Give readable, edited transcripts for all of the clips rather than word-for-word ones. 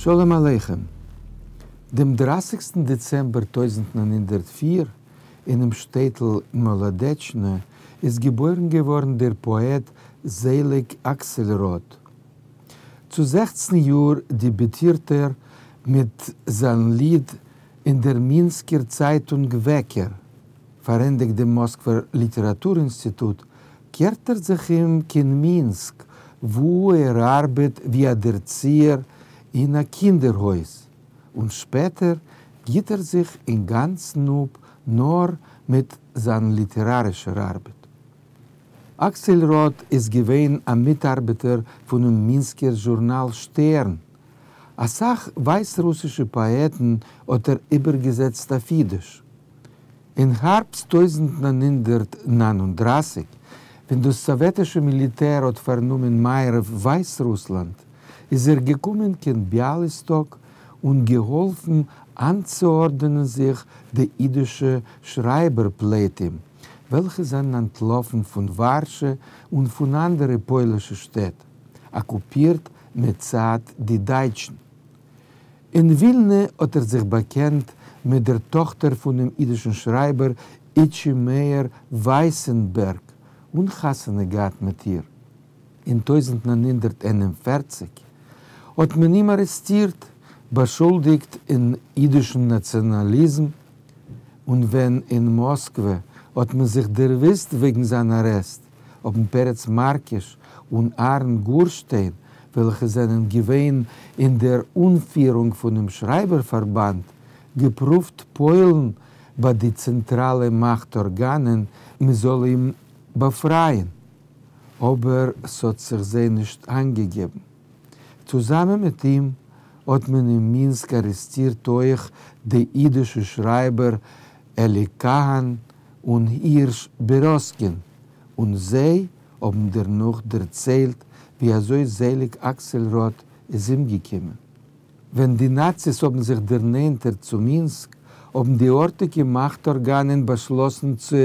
שלום עליכם. דעם דרייסיגסטן דעצעמבער 1904 אינעם שטעטל מאלאדעטשנע איז געבוירן געווארן דער פאעט זעליג אקסעלראד. צו 16 יאר דעביוטירט ער מיט זיין ליד אין דער מינסקער צייטונג וועקער. פארענדיגט דעם מאסקווער ליטעראטור אינסטיטוט, קערט ער זיך אום קיין מינסק, וואו ער ארבעט ווי א דערציער אין א קינדער-הויז, און שפעטער גיט ער זיך אינגאנצן אפ נאר מיט זיין ליטערארישער ארבעט. אקסעלראד איז געווען א מיטארבעטער פונעם מינסקער זשורנאל שטערן. א סך ווייסרוסישע פאעטן האט ער איבערגעזעצט אויף אידיש. אין הארבסט 1939, ווען דאס סאוועטישע מיליטער האט פארנומען מערב ווייסרוסלאנד, איז ער געקומען קיין ביאליסטאק און געהאלפן איינצוארדענען זיך די אידישע שרייבער פליטים, וועלכע זענען אנטלאפן פון ווארשע און פון אנדערע פוילישע שטעט, אקופירט מצד די דייטשן. אין ווילנע האט ער זיך באקענט מיט דער טאכטער פונעם אידישן שרייבער איטשע מאיר ווייסענבערג און חתונה געהאט מיט איר. אין 1941 האט מען אים ארעסטירט, באשולדיגט אין אידישן נאציאנאליזם, און ווען אין מאסקווע האט מען זיך דערוואוסט וועגן זיין ארעסט, האבן פרץ מארקיש און אהרן גורשטיין, וועלכע זענען געווען אין דער אנפירונג פונעם שרייבער פארבאנד, געפרואווט פועל'ן ביי די צענטראלע מאכט ארגאנען מען זאל אים באפרייען, אבער ס'האט זיך זיי נישט איינגעגעבן. צוזאמען מיט אים האט מען אין מינסק ארעסטירט אויך די אידישע שרייבער אלי קאהאן און הירש בערעזקין, און זיי האבן דערנאך דערציילט ווי אזוי זעליג אקסעלראד איז אומגעקומען. ווען די נאציס האבן זיך דערנענטערט צו מינסק, האבן די ארטיגע מאכט-ארגאנען באשלאסן צו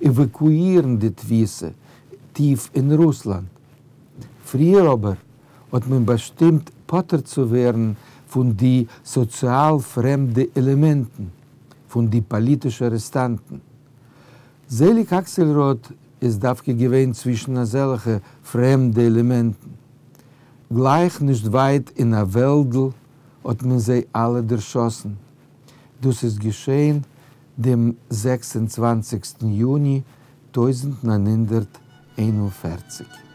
עוואקואירן די תפיסה טיף אין רוסלאנד. פריער אבער האט מען באשטימט פטור צו ווערן פון די סאציאל-פרעמדע עלעמענטן, פון די פאליטישע ארעסטאנטן. זעליג אקסעלראד איז דווקא געווען צווישן אזעלכע פרעמדע עלעמענטן. גלייך נישט ווייט אין א וועלדל האט מען זיי אלע דערשאסן. דאס איז געשען דעם 26 יוני 1941.